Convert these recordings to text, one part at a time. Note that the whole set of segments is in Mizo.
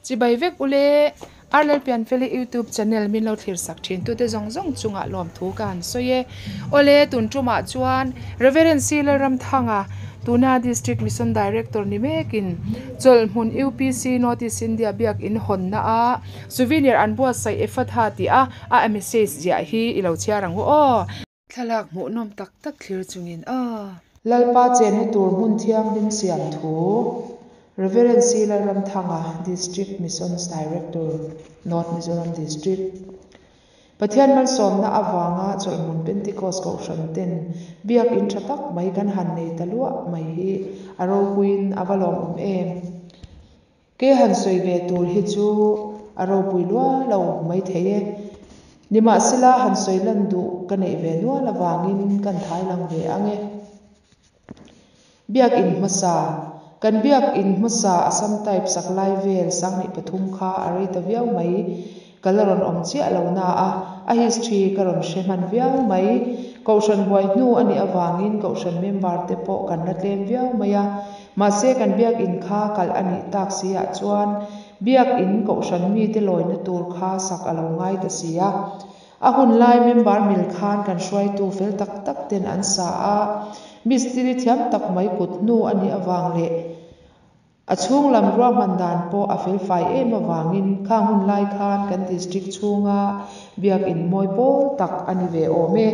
Chibai vek ule, Arlalpianfeli YouTube channel min lo thlir sak thin tute zawng zawng chungah lawmthu ka han sawi e. Awle, tun tumah chuan Rev. C. Lalramthanga, tuna District Mission Director ni mekin Chawlhhmun UPC North East India biak in hawnna a souvenir an buatsaih Efatha tih a a message ziah hi i lo chhiar ang u aw. Thlalak hmuhnawm tak tak thlir chungin aw. Lalpa chenna tur hmun thianghlim siam thu Rev. C. Lalramthanga, District Missions Director, North Mizoram District. Pathian malsawmna avanga Chawlhhmun Pentecost Kohhran ten biak in tha tak mai kan han nei ta luah mai hi a ropuiin a va lawmawm em. Kei han sawi ve tur hi chu a ropui lua lo mai thei e. Nimahsela han sawi lan duh ka neih ve nual avangin kan thai lang ve ang e. Biakin hmasa, Kan biakin hmasa Assam type sak lai vel 2003 kha a rei ta viau mai. Ka la rawn awm chiah lo na a, a history ka rawn hre hman viau mai. Kohhran buai hnu a nih avangin kohhran member te pawh kan la tlem viau mai a. Mahse kan biakin kha kalh a nih tak si ah chuan biakin kohhran mite lawina tur kha sak a lo ngai ta si a. A hun lai member mil khan kan hruaitu fel tak tak ten an sa a, mistiri thiam tak mai kut hnu a nih avang leh A chhung lam ruahman dan pawh a felfai em avangin khang hun lai khan kan district chhunga biakin mawi pawl tak a ni ve awm e.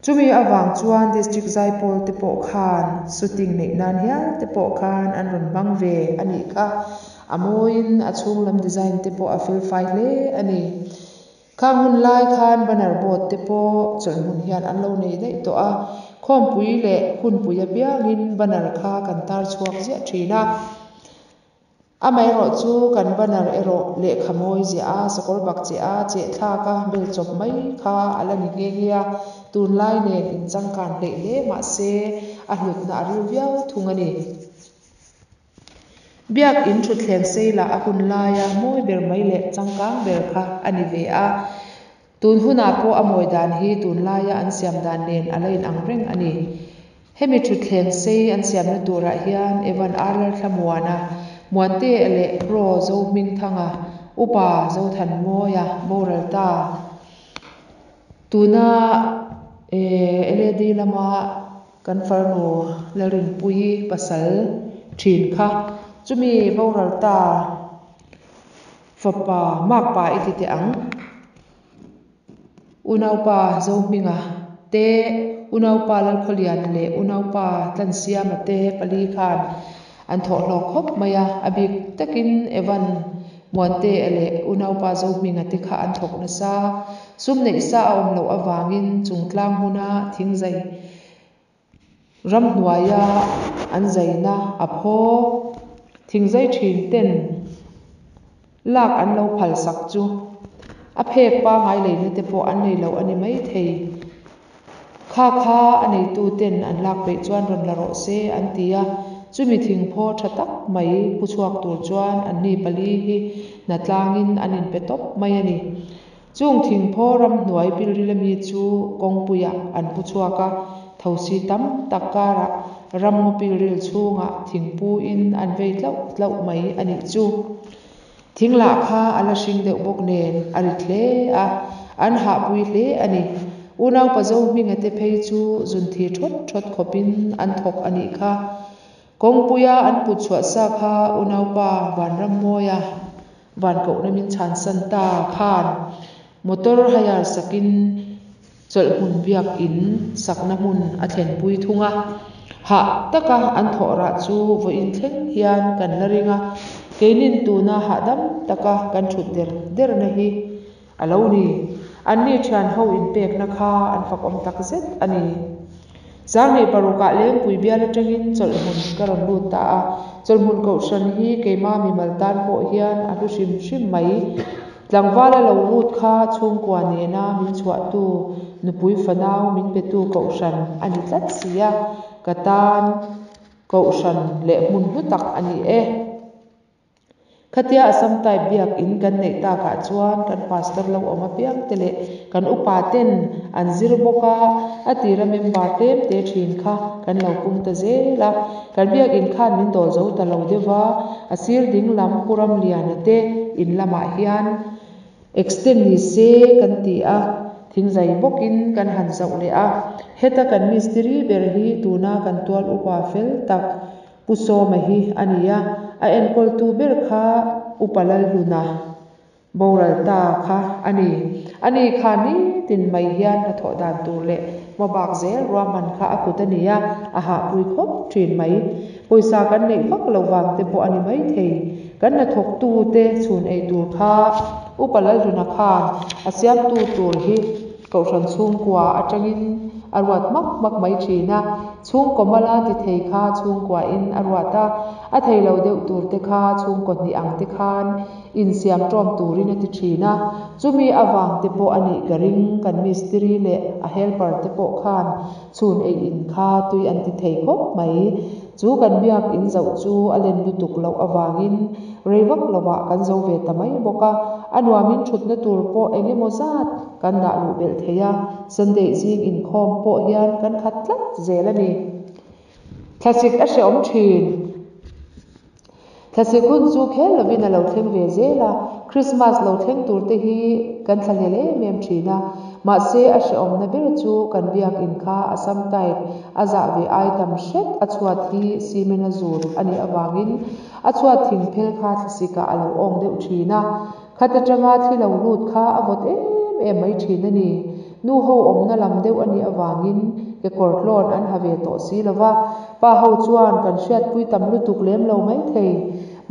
Chumi avang chuan district zaipawl te pawh khan shooting neih nan hial te pawh khan an rawn hmang ve a nih kha. A mawiin a chhung lam design te pawh a felfai hle a ni. Khang hun lai khan banner board te pawh chawlhhmun hian an lo nei daih tawh a, khawmpui leh hunpui apiangin banner kha kan tar chhuak ziah thin a. Amaherawh chu kan banner erawh lehkha mawi ziah a, sakawr bak che a, cheh thlak a, bel chawp mai kha a la ni nghe nghe a, tunlai nen inchangkan hleih hle mahse a hlutna a ril viau thung a ni. Biakin thutthleng sei lah a hun laia mawi ber mai leh changkang ber kha a ni ve a. Tun hunah pawh a mawi dan hi tunlaia an siam dan nen a la inang reng a ni. Hemi thutthleng sei an siamna turah hian Evan Arler Thlamuana, Muantea leh Bro Zohmingthanga, Upa Zothanmawia boral ta. Tuna LAD lama Kan farnu Lalrinpuii pasal thin kha chumi boral ta fapa makpa i ti teh ang. Unaupa Zohminga te, Unaupa Lalkhawliana leh Unaupa Tlansiama te pali khan an thawh hlawk khawp mai a, a bik takin Evan Muantea leh Unaupa Zohminga te kha an thawk nasa. Sum neih sa a awm loh avangin chungtlang hmuna thingzai ramhnuaia an zaina a phaw. Thingzai thin ten lak an lo phal sak chu a phek pangai leina te pawh an nei lo a ni mai thei. Kha kha a neitu ten an lak peih chuan rawn la rawh se an ti a, chumi thingphaw tha tak mai pu chhuak tur chuan anni pali hi hnatlangin an inpe tawp mai a ni. Chung thingphaw ramhnuai pilril ami chu kawngpuiah an pu chhuak a, thosi tam tak karah ramngaw pilril chhungah thingpuin an vei tlauh tlauh mai a nih chu. Thing lah kha a la hring deuh bawk nen a rit hle a, an hahpui hle a ni. Unaupa Zohminga te phei chu zunthi thawt thawt khawpin an thawk a nih kha. Kawngpuia an put chhuah sa kha unaupa Vanrammawia vankohna min chhansan ta khan motor hire sakin chawlhhmun biak in sakna hmun a thlenpui thung a. Hah taka an thawh rah chu vawiin thleng hian kan la ring a, keinin tuna hahdam taka kan thut der derna hi a lo ni. Anni thian ho inpekna kha an fakawm tak zet a ni. 2006ah Lengpui bial atangin chawlhhmun ka rawn lut ta a, chawlhhmun kohhran hi keima mimal tan pawh hian a hlu hrim hrim mai. Tlangval a lo lut kha chhungkua nena min chhuahtu, nupui fanau min petu kohhran a ni tlat si a, ka tan kohhran leh hmun hlu tak a ni e. Khatia Assam type biak in kan neih takah chuan kan pastor lo awm apiang te leh kan upa ten an zir bawk a, a tira member tlem te thin kha kan lo pung ta zel a. Kan biak in khan min dawl zo ta lo deuh va, a sir ding lam Pu Ramliana te in lamah hian extend ni se kan ti a, thingzai bawkin kan han zauh leh a. Heta kan mistiri ber hi tuna kan tual upa fel tak Pu Sawma hi a ni a, a enkawltu ber kha Upa Lalhluna boral ta kha a ni. Ani kha nitin mai hian hnathawh dan tur leh hmabak zel ruahman kha a kut a ni a, a hahpui khawp thin mai. Pawisa kan neih vak lo vang te pawh a ni maithei. Kan hnathawktute chhun ei tur kha Upa Lalhluna khan a siamtu tur hi Kohhran chhungkua atangin a ruat hmak hmak mai thin a, chhungkaw mala ti thei kha chhungkuain a ruat a, a thei lo deuh tur te kha chhungkaw hnih ang te khan insiam tawm turin a ti thin a, chumi avang te pawh a nih ka ring, kan mistiri leh a helper te pawh khan chhun ei in kha tui an ti thei khawp mai. Chu kan biak in zoh chu a len lutuk loh avangin rei vak lovah kan zo ve ta mai bawk a, a nuamin thutna tur pawh eng emaw zat kan dah luh belh thei a, Sunday zing inkhawm pawh hian kan khat tlat zel a ni. Thlasik a hrehawm thin. Thlasik hun chu khel lovin a lo thleng ve zel a, Krismas lo thleng tur te hi kan thlahlel em em thin a, mahse a hrehawmna ber chu kan biakin kha Assam type a zah ve ai tam hret a chhuat hi cement a zut a nih avangin a chhuat thing phel kha thlasikah a lo awng deuh thin a, khat atanga thli lo lut kha a vawt em em mai thin a ni. Nu ho awmna lam deuh a nih avangin kekawr tlawn an ha ve tawh si lo va, pa ho chuan kan hriatpui tam lutuk lem lo maithei.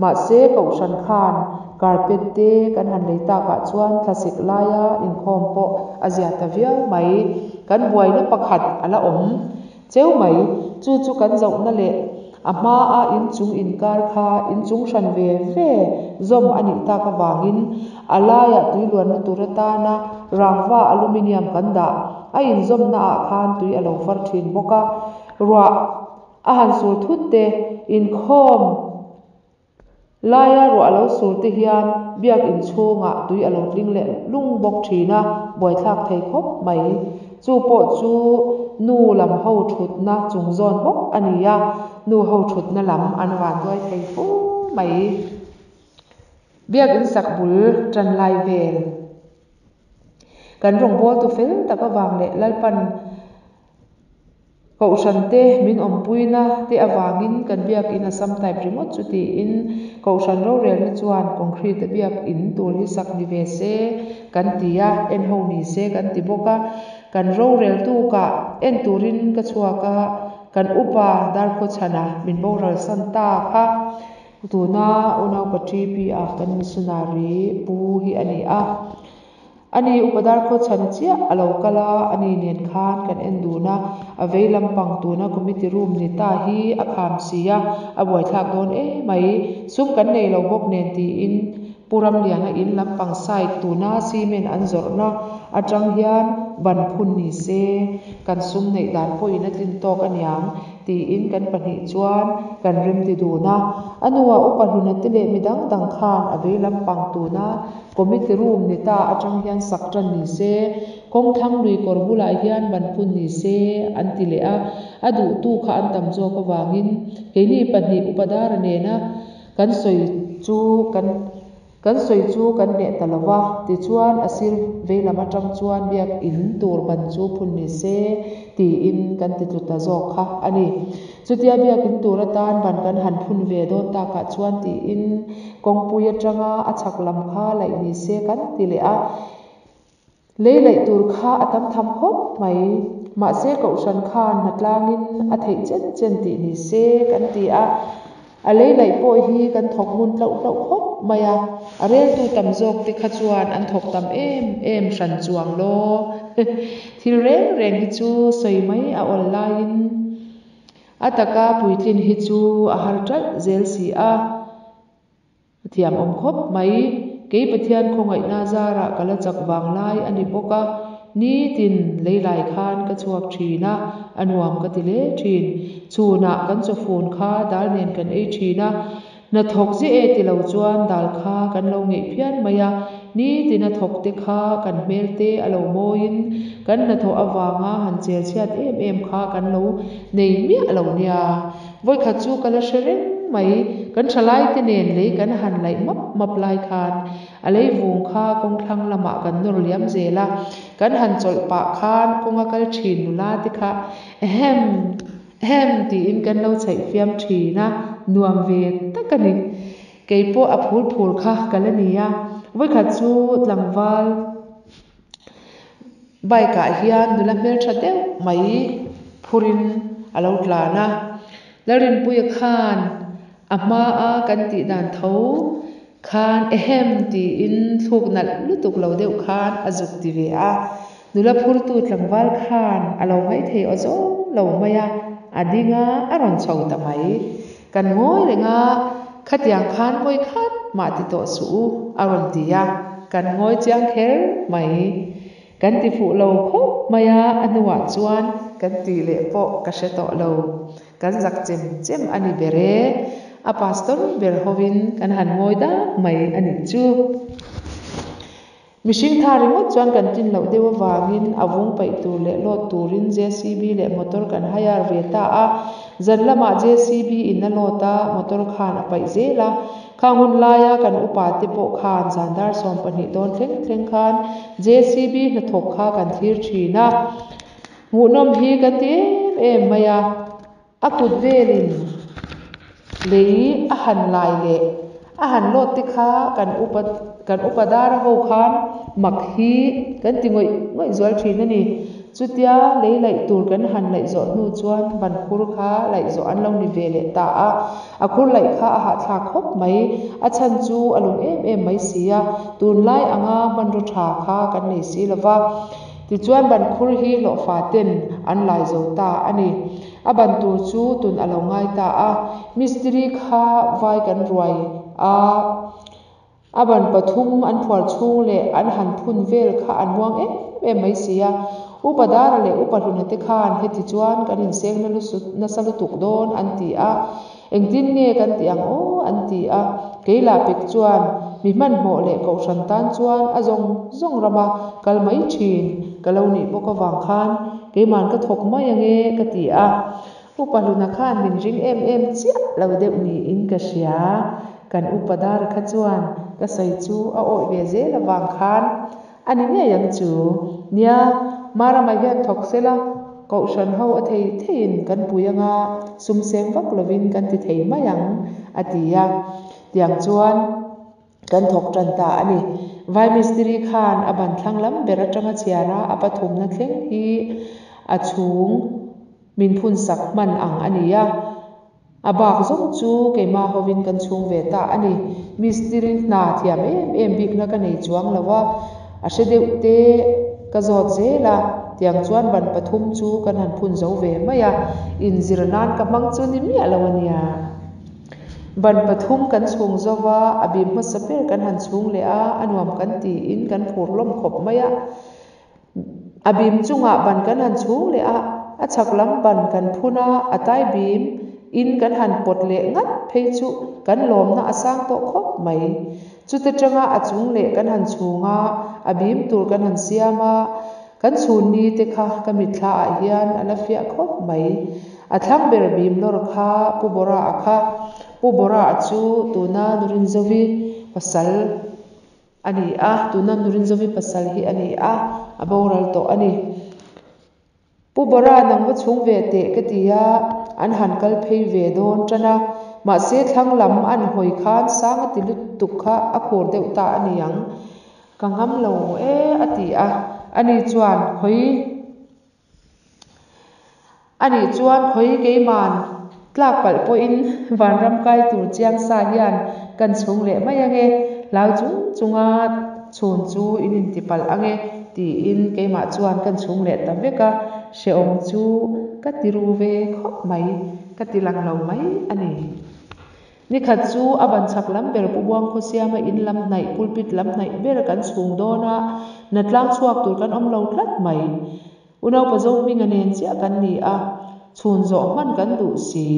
Mahse, Kohhran khan carpet te kan han lei takah chuan thlasik laia inkhawm pawh a zia ta viau mai. Kan buaina pakhat a la awm cheu mai. Chu chu kan zohna leh a hmaa inchung inkar kha inchung hran ve ve zawm a nih tak avangin a laiah tui luanna tur atana rangva aluminium kan dah a inzawmnaah khan tui a lo far thin bawk a. Ruah a han sur thut te, inkhawm Laia ruah a lo sur te hian biakinn chhungah tui a lo tling leh lung bawk thin a, buaithlak thei khawp mai. Chu pawh chu nu lam ho thutna chung zawn bawk a ni a, nu ho thutna lam an vanduai thei fu mai. Biakinn sak bul tan lai vel. Kan rawngbawltu fel tak avang leh Lalpan Kohhran te min awmpuina te avangin kan biakin a sam type ringawt chu tiin Kohhran rorelna chuan concrete a biakin tur hi sak ni ve se kan ti a, en ho ni se kan ti bawk a. Kan rorel tukah en turin ka chhuak a, kan upa Darkhawchhana min boral san ta kha tuna unaupa TP a kan missionary pu hi a ni a. A ni, Upa Darkhawchhana chiah a lo kal a, a ni nen khan kan en dun a, a vei lampang tuna committee room ni ta hi a kham si a, a buaithlak dawn em mai, sum kan nei lo bawk nen tiin Pu Ramliana in lampang side tuna cement an zawrhna atang hian ban phun ni se, kan sum neih dan pawhin a tlin tawk aniang tiin kan pahnih chuan kan remti dun a, a nuah Upa Hluna te leh midang dang khan a vei lampang tuna Committee room ni ta atang hian sak tan ni se, kawngthlang lui kawr bulah hian ban phun ni se an ti leh a, a duhtu kha an tam zawk avangin keini pahnih Upa Dara nena kan sawi chu kan kan sawi chu kan hneh ta lo va, tichuan a sir veilam atang chuan biak in tur ban chu phun ni se tiin kan ti tlu ta zawk kha a ni. Chutia biakin tur atan ban kan han phun ve dawn takah chuan tiin kawngpui atanga a chhak lam kha laih ni se kan ti leh a, lei laih tur kha a tam tham khawp mai. Mahse Kohhran khan hnatlangin a theih chen chen tih ni se kan ti a, a lei laih pawh hi kan thawk ngun tlauh tlauh khawp mai a, a reltu tam zawk te kha chuan an thawk tam em em hran chuang law. Thil reng reng hi chu sawi mai a awl laiin A taka puitlin hi chu a har ṭalh zel si a, a thiamawm khawp mai. Kei Pathian khawngaihna zarah ka la chak vang lai a ni bawk a, nitin leilai khan ka chhuak ṭhin a, a nuam ka ti hle ṭhin. Chhunah kan chawfun kha dal nen kan ei ṭhin a. Hnathawk ziah e ti lo chuan dal kha kan lo ngeih phian mai a, nitina thawk te kha kan hmel te a lo mawiin kan hnathawh avanga han cher chhiat em em kha kan lo nei miah lo nia. Vawikhat chu ka la hre reng mai, kan thalai te nen lei kan han laih map map lai khan a lei vung kha kawng thlang lamah kan nawr liam zel a, kan han chawlh pah khan kawnga kal thin nula te kha ehem! Ehem! tiin kan lo chhaih fiam thin a, nuam ve tak a ni. Kei pawh a phur phur kha ka la ni a, vawikhat chu tlangval bike ah hian nula hmeltha deuh mai phurin a lo tlan a, Lalrinpuia khan a hma a kan tih dan tho khan ehem tiin thluk nalh lutuk lo deuh khan a zuk ti ve a, nula phurtu tlangval khan a lo ngaithei aw zawng lo mai a, a ding a, a rawn chho ta mai. Kan ngawi reng a, khatiang khan vawi khat mah ti tawh suh u a rawn ti a, kan ngawi chiang kher mai. Kan ti fuh lo khawp mai a, a hnuah chuan kan tih leh pawh ka hre tawh lo. Kan zak chem chem a ni ber e. A pastor ber hovin kan han ngawi dak mai a nih chu. Mihring tha ringawt chuan kan tlin loh deuh avangin a vung paih tur leh lawt turin JCB leh motor kan hire ve ta a. Zan lamah JCB in a lawt a, motor khan a paih zel a. Khang hun laia kan upa te pawh khan zan dar 12 dawn thleng thleng khan JCB hnathawk kha kan thlir thin a. Hmuhnawm hi kan ti em em mai a, a kut velin lei a han lai leh a han lawt te kha kan upa kan upa dara ho khan mak hi kan ti ngawih ngawih zual thin a ni. Chutia lei laih tur kan han laih zawh hnu chuan ban khur kha laih zawh an lo ni ve leh ta a, a khur laih kha a hahthlak khawp mai, a chhan chu a lung em em mai si a, tunlai anga hmanraw tha kha kan nei si lova. Tichuan ban khur hi hlawhfa ten an lai zo ta a ni. A ban tur chu tun a lo ngai ta a, mistiri kha vai kan ruai a, a ban pathum an phuar chhung leh an han phun vel kha an muang em em mai si a. Upa Dara leh Upa Hluna te khan heti chuan kan inseng nasa lutuk dawn an ti a. Engtin nge kan tih ang aw? an ti a. Kei lah pek chuan mi hmanhmawh leh kohhran tan chuan a zawng zawng rama kal mai thin ka lo nih bawk avang khan keiman ka thawk mai ange ka ti a. Upa Hluna khan min ring em em chiah lo deuh niin ka hria. Kan upa Dara kha chuan ka sawi chu a awih ve zel avang khan A ni ngei ang chu. Nia, Marama hian thawk sela, Kohhran ho a thei theiin kan pui anga sum seng vak lovin kan ti thei mai ang, a ti a. Tiang chuan kan thawk tan ta a ni. Vai mistiri khan a ban thlang lam ber atanga chhiar a, a pathumna thleng hi a chhung min phun sak hman ang a ni a. A bak zawng chu keimah hovin kan chhung ve ta a ni. Mistiri hna thiam em em bikna ka nei chuang lo a, a hre deuh te ka zawt zel a, tiang chuan ban pathum chu kan han phun zo ve mai a, inzir nan ka hmang chu ni miah lo a nia. Ban pathum kan chhung zo va, a bim hmasa ber kan han chhung leh a, a nuam kan tiin kan phur hlawm khawp mai a. A bim chungah ban kan han chhung leh a, a chhak lam ban kan phun a, a tai bim in kan han pawt leh ngat phei chu kan lawmna a sang tawh khawp mai. Chute tanga a chung leh kan han chhung a, a bim tur kan han siam a, kan chhun ni te kha ka mitthla ah hian a la fiah khawp mai. A thlang ber bim lawr kha Pu Bora a kha, Pu Bora a chu tuna Nurinzovi pasal A ni a, tuna Nurinzovi pasal hi a ni a, a boral tawh a ni. Pu Bora nang va chhung ve teh ka ti a, an han kal phei ve dawn tan a, mahse thlang lam an hawi khan sang a ti lutuk kha a khur deuh ta a ni ang, ka ngam lo e a ti a, ani chuan khawi A nih chuan khawi keiman tlak palh pawhin vanram kai tur chiang sa hian kan chhung leh mai ange, hlau chung chunga chhun chu in inti palh ange tiin keimah chuan kan chhung leh ta vek a, hrehawm chu ka ti ru ve khawp mai, ka ti lang lo mai a ni. Nikhat chu a ban chhak lam ber Pu Buangkhawsiama in lam hnaih pulpit lam hnaih ber kan chhung dawn a, na tlang chhuak tur kan awm lo tlat mai. Unaupa Zohminga nen chiah kan ni a. Chhun zawh hman kan duh si,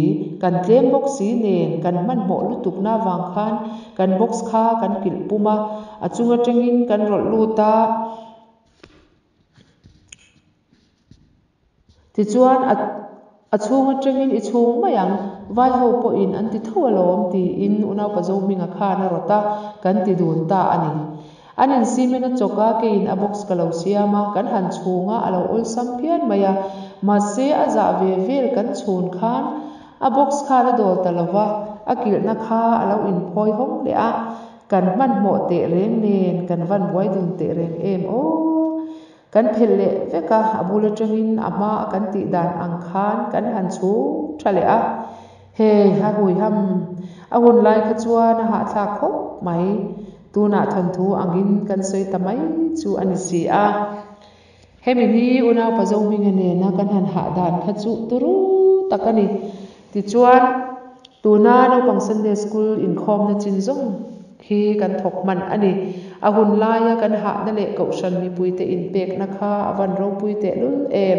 kan tlem bawk si nen kan hmanhmawh lutukna avang khan kan box kha kan kilh pum a, a chung atangin kan rawlh lut a. Tichuan, a a chhung atangin i chhung mai ang, vai ho pawhin an ti tho alawm tiin Unaupa Zohminga khan a rawt a, kan ti dun ta a ni. An insimen a chawk a, keiin a box ka lo siam a, kan han chhung a, a lo awlsam phian mai a. Mahse, a zah ve vel kan chhun khan a box khan a dawl ta lo va, a kilhna kha a lo inphawi hawng leh a, kan hmanhmawh teh reng nen kan van buai dun teh reng em aw. Kan phelh leh vek a, a bul atangin a hma a kan tih dan ang khan kan han chhung tha leh a. Hei a hui ham, a hun lai kha chuan a hahthlak khawp mai. Tunah thawnthu angin kan sawi ta mai chu a ni si a. Hemi ni unaupa Zohminga nena kan han hah dan kha chu turu tak a ni. Tichuan, tuna naupang Sunday School inkhawmna chin zawng hi kan thawk hman a ni. A hun laia kan hahna leh kohhran mipuite inpekna kha a van ropui tehlul em.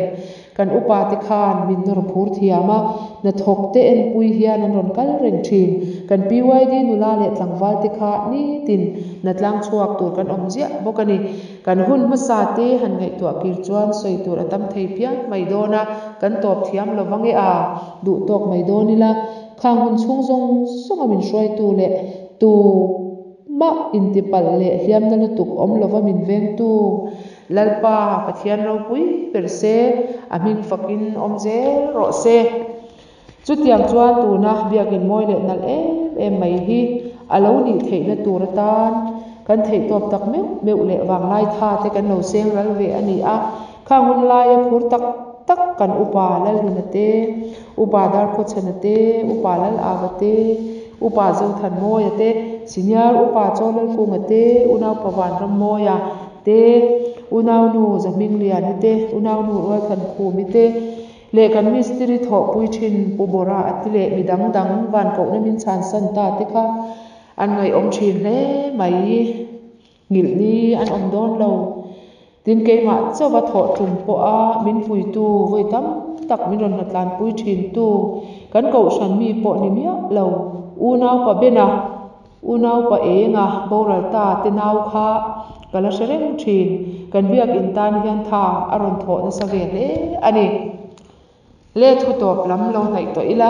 Kan upate khan min nawr phur thiam a, hnathawkte enpui hian an rawn kal reng thin. Kan PYD nula leh tlangvalte kha nitin hnatlang chhuak tur kan awm ziah bawk a ni. Kan hun hmasa te han ngaihtuah kir chuan sawi tur a tam thei phian mai dawn a, kan tawp thiam lo vang e a, duh tawk mai dawn ila. Khang hun chhung zawng zawnga min hruaitu leh tu mah intipalh leh hliamna lutuk awm lova min vengtu Lalpa Pathian ropui ber se, a hming fakin awm zel rawh se. Chutiang chuan tuna biakin mawi leh nalh em em mai hi a lo nih theihna tur atan kan theihtawp tak meuh meuh leh vanglai tha te kan lo seng ral ve a ni a. Khang hun laia phur tak tak kan Upa Lalhluna te, Upa Darkhawchhana te, Upa Lalava te, Upa Zothanmawia te, Senior Upa Chawlalkunga te, Unaupa Vanrammawia te, Unaunu Zahmingliani te, Unaunu Rualthankhumi te, Leh kan mistiri thawhpui thin Pu Bora a ti leh mi dang dang van kohna min chhansan ta te kha an ngaihawm thin hle mai. Nghilh ni an awm dawn lo. Tin keimah chauha thawh tum pawha min puitu vawi tam tak min rawn hnatlanpui thin tu kan kohhran mi pawh ni miah lo unaupa Bena Unaupa enga boral ta te nau kha ka la hre reng thin. Kan biakin tan hian tha a rawn thawh nasa ve hle a ni. Le thu tawp lam lo hnaih tawh ila,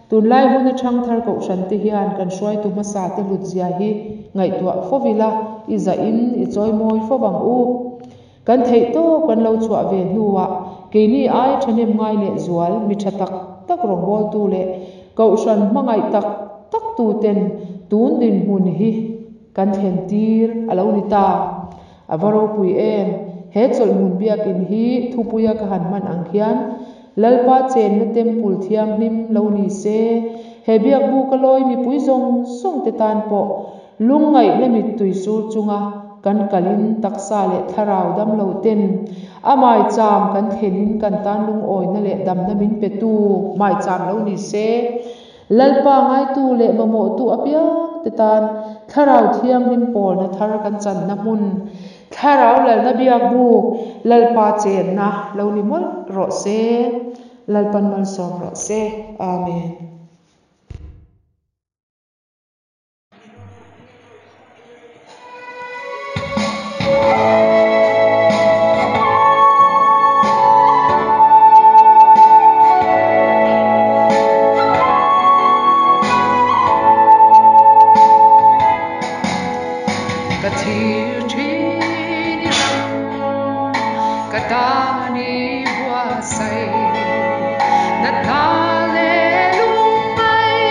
tunlai huna thangthar kohhran te hian kan hruaitu hmasa te hlut zia hi ngaihtuah fo ila, i zahin i chawimawi fo vang u. Kan theih tawp kan lo chhuah ve hnuah keini ai thahnem ngai leh zual mi tha tak tak rawngbawltu leh kohhran hmangaih tak tak tuten tun dinhmun hi kan thlen tir a lo ni ta. A va ropui em! He chawlhhmun biakin hi thupuia ka han hman ang khian Lalpa chenna Temple thianghlim lo ni se, he biakbuka lawi mipui zawng zawng te tan pawh Lungngaihna mittui sur chunga kan kalin taksa leh thlarau damlo ten a maicham kan thlenin kan tan lungawina leh damna min petu maicham lo ni se. Lalpa ngaitu leh mamawhtu apiang te tan thlarau thianghlim pawlna thar kan channa hmun, thlarau lalna biak buk Lalpa chenna lo ni mawlh rawh se. Lalpan malsawm rawh se. Amen. Ka thlir thin i ram, ka tan i buatsaih natna leh lungngai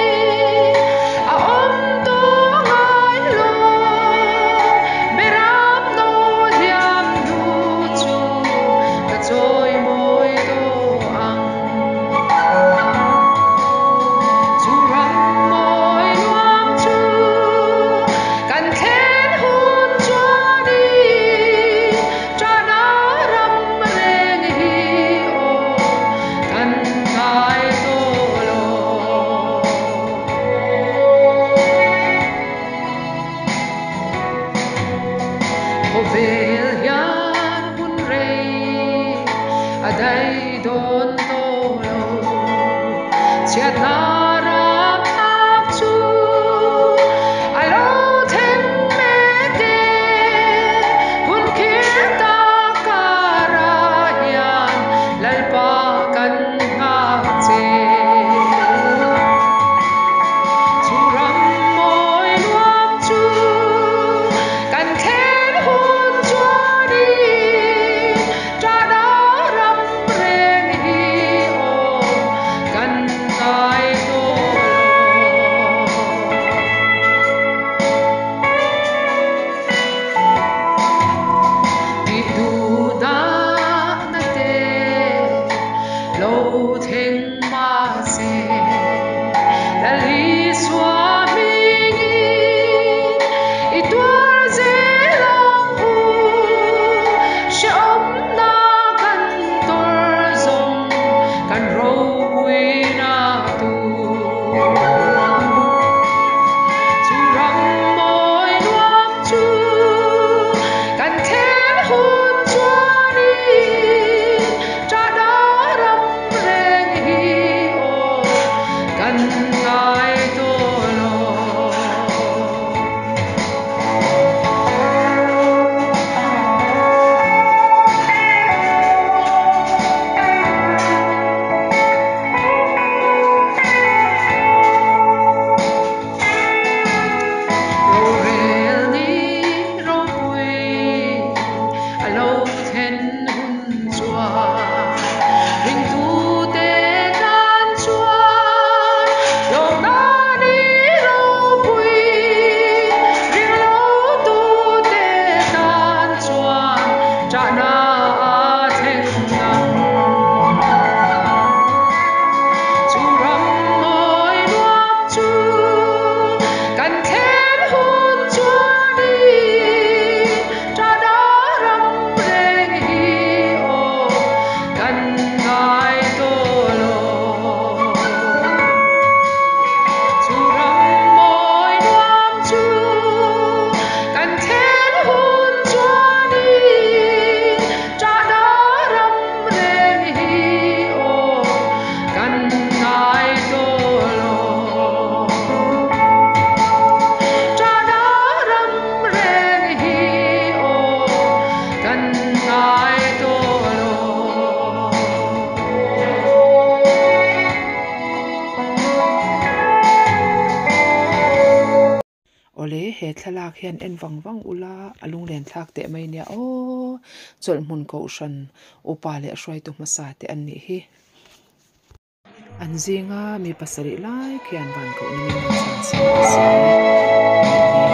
a awm tawh ngai lo. Beram no hliam hnu chu ka chawi mawi tawh ang. Chu ram mawi nuam chu kan thlen hun chuanin Chana ram reng hi aw kan ngai tawh lo. Khawvel hian hun rei a dai dawn tawh lo. thleng mahse, Lal Isua hmingin i tuar zel ang u. Hrehawmna kan tawr zawng kan ropuina tur. Chu ram mawi nuam chu kan thlen hun chuanin Chahna ram reng hi aw kan ngai tawh lo. Rorel ni ropui a lo thlen hun chuan ringtute tan chuan lawmna ni ropui ringlotute tan chuan chahna a thleng ang. Chu ram mawi nuam chu kan thlen hun chuanin Chahna ram reng hi aw kan ngai tawh lo. Chu ram mawi nuam chu kan thlen hun chuanin Chahna ram reng hi aw kan ngai tawh lo. Chahna ram reng hi aw kan ngai tawh lo. Awle, he thlalak hian en vang vang ula a lunglen thlak teh mai nia aw. Chawlhhmun kohhran upa leh hruaitu hmasa te an nih hi. An zinga mi pasarih lai khian van kohna min lo chhan sak ta si.